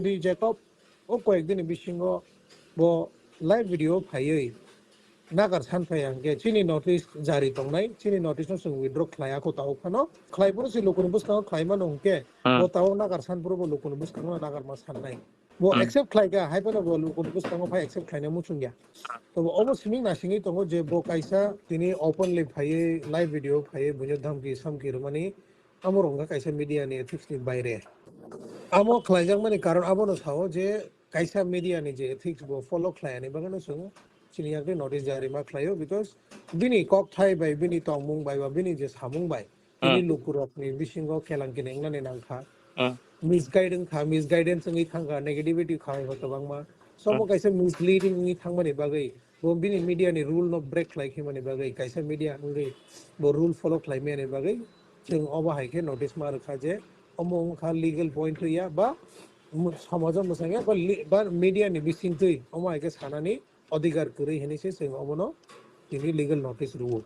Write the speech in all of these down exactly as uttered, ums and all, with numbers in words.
Di Jacob, o koyek dini bisingo bo live video phaiwi nagar san phai hwnkhe chini notice jari tongnai, chini notice no chwng withdraw khlai ako tao phano. Khlai phuru se lukuni bwskango khlai mano hwnkhe, hmm, bo tao nagar san phuru bo lukuni bwskango nagar ma sannai. Bo, hmm, accept khlai kha, hai phano bo lukuni bwskango phai accept khlaina muchung ya. To bo obo siming na singwi tongo je bo kaisa tini openly phaiwi live video phaiwi buino dhamki samki rwmani, amo rwngkha kaisa media ni ethics ni baire. Amo khlaijakmani karon abono sao je kaisa media ni je ethics bo follow khlai ani bagwi no chwng chini yakni notice jari ma khlaio, because bini kokthai bai, bini tongmung bai ba bini je samung bai, tini, hmm, lukurokni bisingo kelang kini wngnani nangkha. Hmm. Misguide wngkha, misguidance wngwi thangkha, negativity kha wngkha kwbangma. So, hmm, omo kaisa misleading wngwi thangmani bagwi, bo bini media ni rule no break khlai khimani bagwi, kaisa media wngwi bo rule follow khlai mani bagwi, chwng obo hai khe notice ma rwkha je omo wngkha legal point ya ba mu-, somajo mwsang ya ba li-, ba media ni bisingtwi omo hai khe sanani odhikar kwrwi hinwi se chwng obono tini legal notice rwo.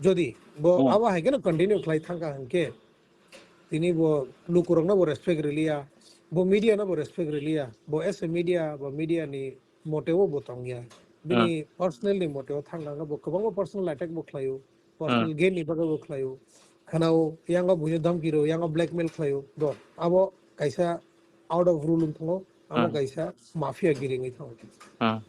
Jodi bo, hmm, abo hai kheno continue khlai thangkha hwnkhe, tini bo lukurokno bo respect riliya, bo media no bo respect riliya, bo as a media, bo media ni mote o bo tongya. Bini, hmm, personal ni mote o thangkha hwnkhe bo kwbangma personal attack bo khlaio. Personal, hmm, gain ni bagwi bo khlaio. Khanao, yango buino dhamki rw, yango blackmail khlaio. Do, abo kaisa out of rule wng thango, abo, hmm, kaisa mafia giri wngwi thango. Hmm.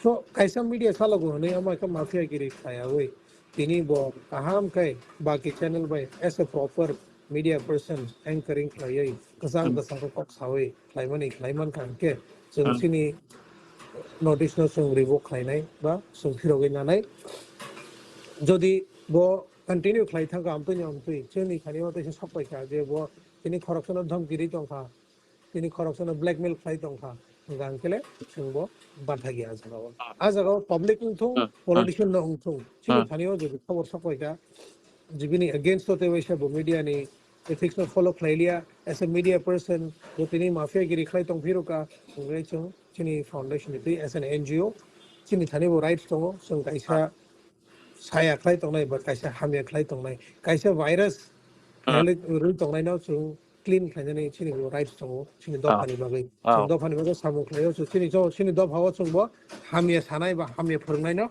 So, kaisa media salogo hwnwi amo khe mafia giri khlaiyawi. Tini bo kaham khe baki channel bai as a proper media person anchoring khlaiwi kwchang, hmm, kwchang khe kok sawi khlaimani khlaimankha hwnkhe chwng, hmm, chini notice no chwng revoke khlainai ba chwng phirogwi nanai. Jodi bo continue khlai thangkha amtwini amtwi, chini thani o teisa sok paikha je bo tini khoroksa no dhamki ri tongkha, tini khoroksa no blackmail khlai tongkha, hwnkha hwnkhe le chwng bo bathagi a jaga o. A jaga o public wngthung, hmm, hmm, politician no wngthung, chini, hmm, thani o jodi khobor sok paikha, je bini against o tei waisa bo media ni ethics no follow khlai liya, as a media person, bo tini mafia giri khlai tong phirokha, hwnkhe chwng chini foundation ni twi as an N G O, chini thani bo rights tongo, chwng kaisa saya khlai tongnai ba kaisa hamya khlai tongnai, kaisa virus, hmm, rwi tongnai no chwng clean khlainani chini bo rights tongo, chini, ah, dophani bagwi. Ah. Chwng dophani bagwi samung khlaio, chwng chini, chini dopha o chwng bo hamya sanai ba hamya phwrwngnai no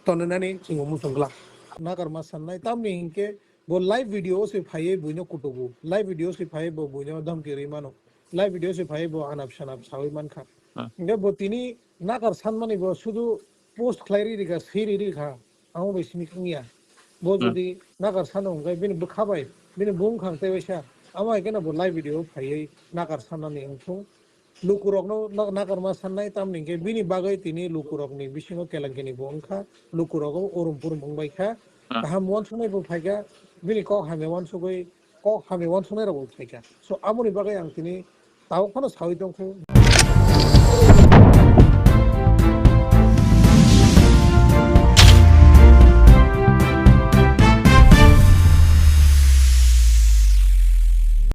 tonwi nani chwng bo muchung glak. Nagar ma sannai tamni hinkhe bo live video o se phaiwi buino kutubu, live video o se phaiwi bo buino dhamki rwi mano, live video o se phaiwi bo anap sanap sawi mankha. Hmm. Hinkhe bo tini nagar sanmani bo sudu post khlai ri rikha, swi ri rikha, amo bai simi wngya. Bo, hmm, jodi nagar sano hwnkhe bini bwkha bai, bini bumkhang tei waisa, amo hai kheno bo live video o phaiwi nagar sanani wngthung. Lukurokno na-, nakarma sannai, tamni hwnkhe bini bagwi tini lukurokni bisingo kelengkeni bo wngkha, lukurok o urum purum wngbaikha, hmm, kaham uansuknai bo phaikha, bini kok hamya uansugwi, kok hamya uansuknai rok bo phaikha. So, aboni bagwi ang tini tabuk phano sawi tongkhu.